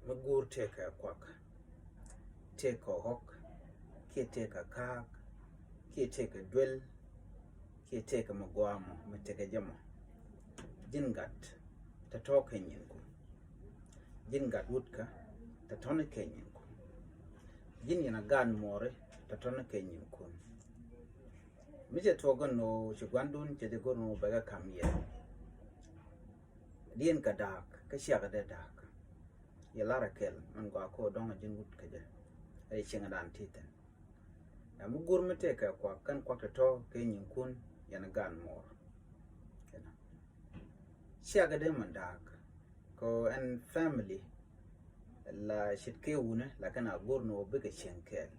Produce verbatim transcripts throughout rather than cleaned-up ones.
Mi guur tëëkɛ kuak, tëëkɛ ɣɔk, kiɛ tëëkɛ ka̱a̱k, kiɛ tëëkɛ duel, kiɛ tëëkɛ mi gɔaa mɔ, mi tëëkɛ jɛ mɔ. Ji̱n gat tɔ̱tɔ̱ kɛ nyinkun. Ji̱n gat wutkä tɔ̱tɔ̱ ni kɛ nyinkun. Ji̱n yɛn a gaat muɔɔri tɔ̱tɔ̱ ni kɛ nyinkun. Mi cɛ tuɔk gän ɣöö ci gua̱ndun cɛ jɛ go̱r ɣöö bɛ kɛ ka̱m yɛ. Diɛn kɛ da̱a̱k, kä ciakɛ dee da̱a̱k. Yɛ lar a kɛl, min gɔaa kɛ ɣöö dɔ̱ŋ a ji̱n wut kɛ jɛ. Rɛy cieŋdan ti thi̱n. Ɛ mi guur mi tëëkɛ kuak, kɛn kuak tɔ̱tɔ̱ kɛ nyinkun, yɛn a gaat muɔɔr. Kɛn. Ciakɛ dee min da̱a̱k. Kɛ ɣöö ɛn family la ce̱tkɛ wunɛ, la kɛn a go̱r ni ɣöö bikɛ cieŋ kɛɛl.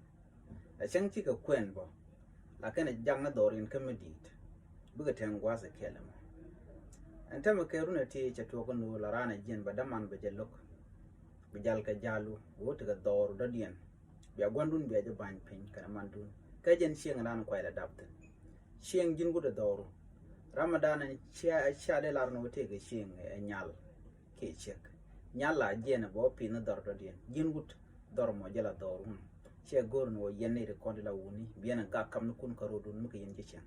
A cäŋ cikɛ kuɛn bä, la kɛn a jak ni dhɔr in kä mi di̱i̱t. Bikɛ tɛŋ gua̱a̱th kɛɛl ɛmɔ. Ɛn täämɛ kɛ runɛ ti cɛ tuɔk ni ɣöö la raan a jiɛn bɛ däman bɛ jɛ lo̱k. Bi jal kɛ jalu, bi wä tekɛ dhɔr dɔ̱diɛn. Bia gua̱ndun bia jɛ ba̱ny piny kɛnɛ mandun. Kɛ jɛn cieŋdan kuay la dap thi̱n. Cieŋ ji̱n wut ɛ dhɔru. Ramadan cia, cia dee lar ni wä tëëkɛ cieŋ ɛ nyal kiɛ ciek. Nyal la jiɛn ɛ bɛ wä pi̱n ni dhɔr dɔ̱diɛn. Ji̱n wut dhɔr mɔ jɛ la dhɔru. Ciɛ go̱r ni wä yɛn ni ri kɔn di la wuni. Bi yɛn ɛ gak kam ni kun kä rodun mi kɛ yɛn ji̱ cieŋ.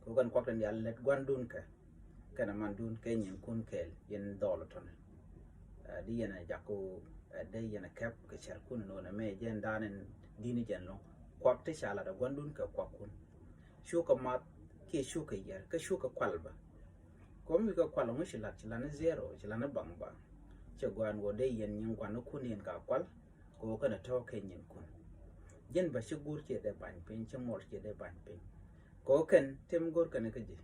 Kɛ wä kɛn kuak tin dial lät gua̱ndun kɛ. Kɛnɛ mandun kɛ nyinkun kɛɛl yɛn dhɔl tɔnɛ. Ɛ, di yɛn a jak ko, ɛ, dee yɛn a kɛp kɛ cɛrkun nɔ nɛ mɛ jɛn dan in di̱n jɛn lɔŋ. Kuak ti ca lat a gua̱ndun kɛ kuakkun. Cukɛ math kiɛ cukɛ yɛr kä cukɛ kual bä. Kɔm mi kɛ kual ŋu ci lat, ci lat ni zero, ci lat ni baŋ baŋ. Cɛ guan wä dee yɛn nyin guan ni kun yɛn ka kual. Kɛ ɣöö kɛn a tɔ̱ kɛ nyinkun. Ji̱n bä ci guur ciɛ dee ba̱ny piny, ci muɔl ciɛ dee ba̱ny piny. Kɛ ɣöö kɛn tëm go̱r kɛn kä ji̱.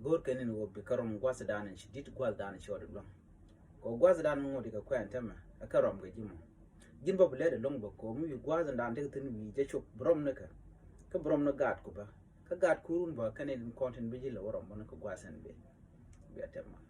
Go̱r kɛn in ɣöö bi kɛ rɔm gua̱thdan in ci di̱t gua̱thdan in ci ɣɔt luäŋ. Kɛ ɣöö gua̱thdan in ŋot ikɛ kuɛn täämɛ, ɛ kɛ rɔm kɛ ji̱ mɔ. Ji̱n bä bi lɛt ɛlɔ̱ŋ bä kɛ ɣöö mi wi̱i̱ gua̱thdan tekɛ thi̱n wi̱i̱ jɛ cop bi rɔm ni kɛ. Kä bi rɔm ni gaatku bä. Kä gaatku run bä kɛn in kɔn tin bi ji̱ lɛ wä rɔm bä ni kɛ gua̱th in bi. Bia tɛm mal.